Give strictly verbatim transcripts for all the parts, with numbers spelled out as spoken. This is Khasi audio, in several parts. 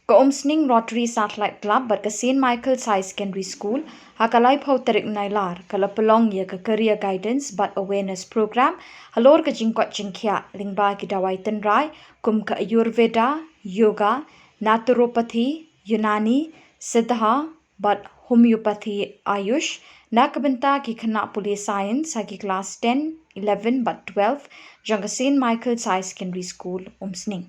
Ka Umsning Rotary Satellite Club bad ka St Michael's High Secondary School ha ka laiphew tarik Nailar ka la pynlong ïa ka Career Guidance bad Awareness Program halor ka jingkoit jingkhiah lyngba ki dawai tynrai kum ka Ayurveda, Yoga, Naturopathy, Unani, Siddha bad Homeopathy, Ayush na ka bynta ki khynnah pule Science ha ki klas ten, eleven bad twelve jong ka St Michael's High Secondary School, Umsning.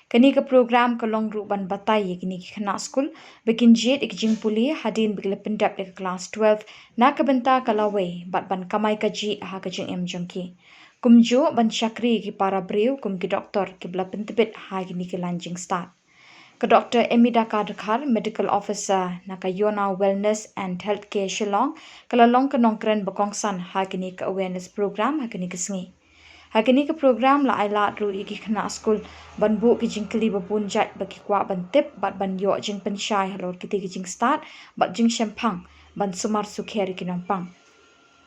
Kane ka program ka long ruh ban batai ïa kine ki khynnah skul ba kin jied ïa ka jingpule hadien ba ki la pyndep ïa ka klas twelve na ka bynta ka lawei bad ban kamai kajih ha ka jingim jong ki. Kumjuh ban shakri ïa ki para briew kum ki doktor kiba la pyntbit ha kine ki lain jingstad. Ka Doktor Emida Kadkhar, Medical Officer na ka Yona Wellness and Healthcare Shillong, ka la long ka nongkren ba kongsan ha kane ka awareness program ha kane ka sngi. Ha kane ka program la ai lad ruh ïa ki khynnah skul ban buh ki jingkylli ba bun jait ba ki kwah ban tip bad ban ïoh jingpynshai halor kitei ki jingstad bad jingshemphang ban sumar sukher ïa ki nongpang.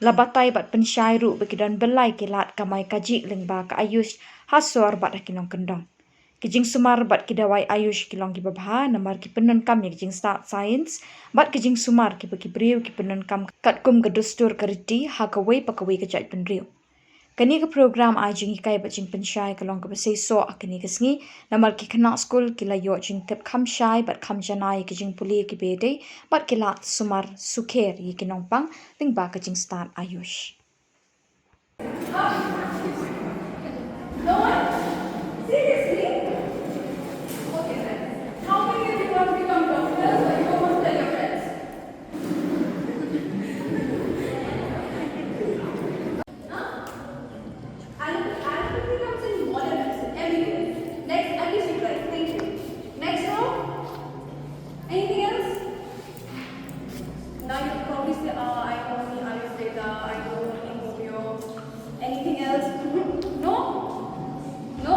La batai bad pynshai ruh ba ki don byllai ki lad kamai kajih lyngba ka Ayush ha sor bad ha ki nongkyndong. Ki jingsumar bad ki dawai Ayush ki long kiba bha namar ki pyndonkam ïa ki jingstad science bad ki jingsumar kiba ki briew ki pyndonkam katkum ka dustur ka riti ha kawei pa kawei ka jaitbynriew. Kane ka program ai jinghikai bad jingpynshai ka long kaba seisoh ha kane ka sngi namar ki khynnah skul ki la ïoh jingtip kham shai bad kham janai ïa ki jingpule kiba ïadei bad ki lad sumar sukher ïa ki nongpang lyngba ka jingstad Ayush. No one? Seriously? Okay then. How many of you want to become doctors, but you don't want to tell your friends? Huh? Allopathy comes in modern medicine, M B B S. Next, at least you tried. Thank you. Next row. Anything else? Now you probably say, "Ah, I know only Ayurveda, I know only homeo." Anything else? No? No?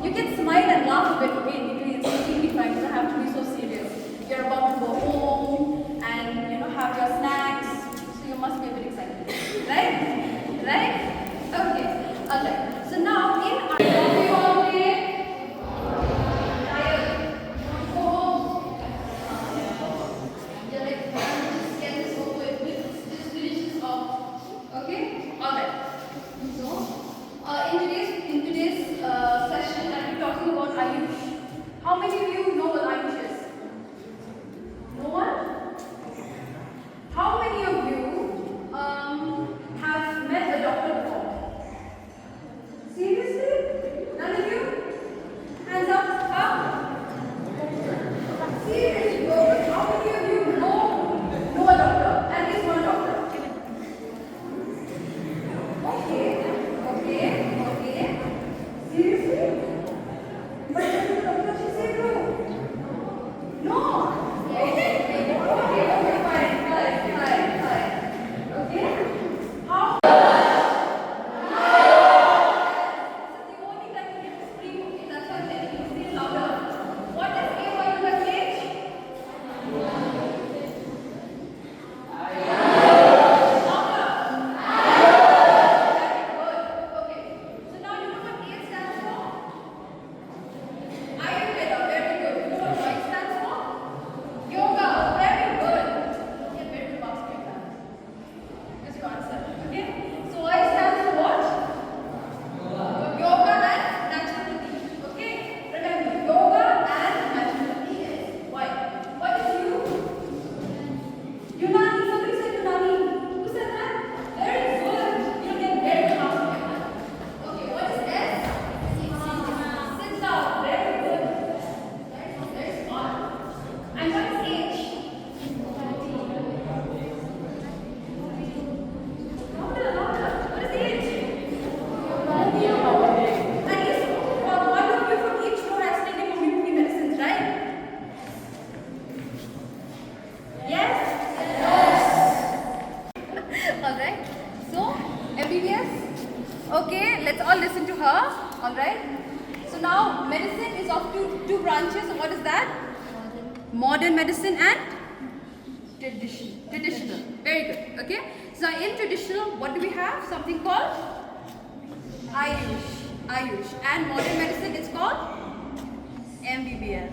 You can smile and laugh a bit, okay? In between, it's completely fine. You don't have to be so serious. You're about to go home and, you know, have your snacks. So you must be a bit excited. Right? Right? Okay. Alright. So now in our Okay? Alright. So, uh, in today's, in today's uh, session, I'll be talking about Ayush. How many of you know what Ayush is? No one? How many of you um, have met a doctor before? Seriously? None of you? Hands up, up. Seriously, how many of you know, know a doctor? At least one doctor. Okay, okay, okay. Seriously? But the doctor should say no. No. Okay, okay, okay, fine, fine, fine, fine. Okay? How? The only time you can scream, okay, that's why I'm telling you, say louder. What does A Y U S H? Louder. Very good. Okay. So now you know what A stands for? Ayurveda, very good. You know what Y stands for? Yoga, very good. Okay, very good, pass your exam. Because you answered. Okay? So Y stands for what? Yoga and naturopathy. Okay? Remember, yoga and naturopathy is Y. What is U? Unani, somebody said Unani. Who said that? Very good. You're getting very good marks. Okay, what is S? Siddha. Very good. Very smart. And what is H? Louder, louder. What is H? At least, uh, one of you from each row has taken homeopathy medicines, right? Yes? Yes. All right. So, M B B S. Okay, let's all listen to her. All right. So now, medicine is of two, two branches. So what is that? Modern medicine and tradition, traditional. Very good. Okay. So in traditional, what do we have? Something called Ayush. Ayush. And modern medicine is called M B B S.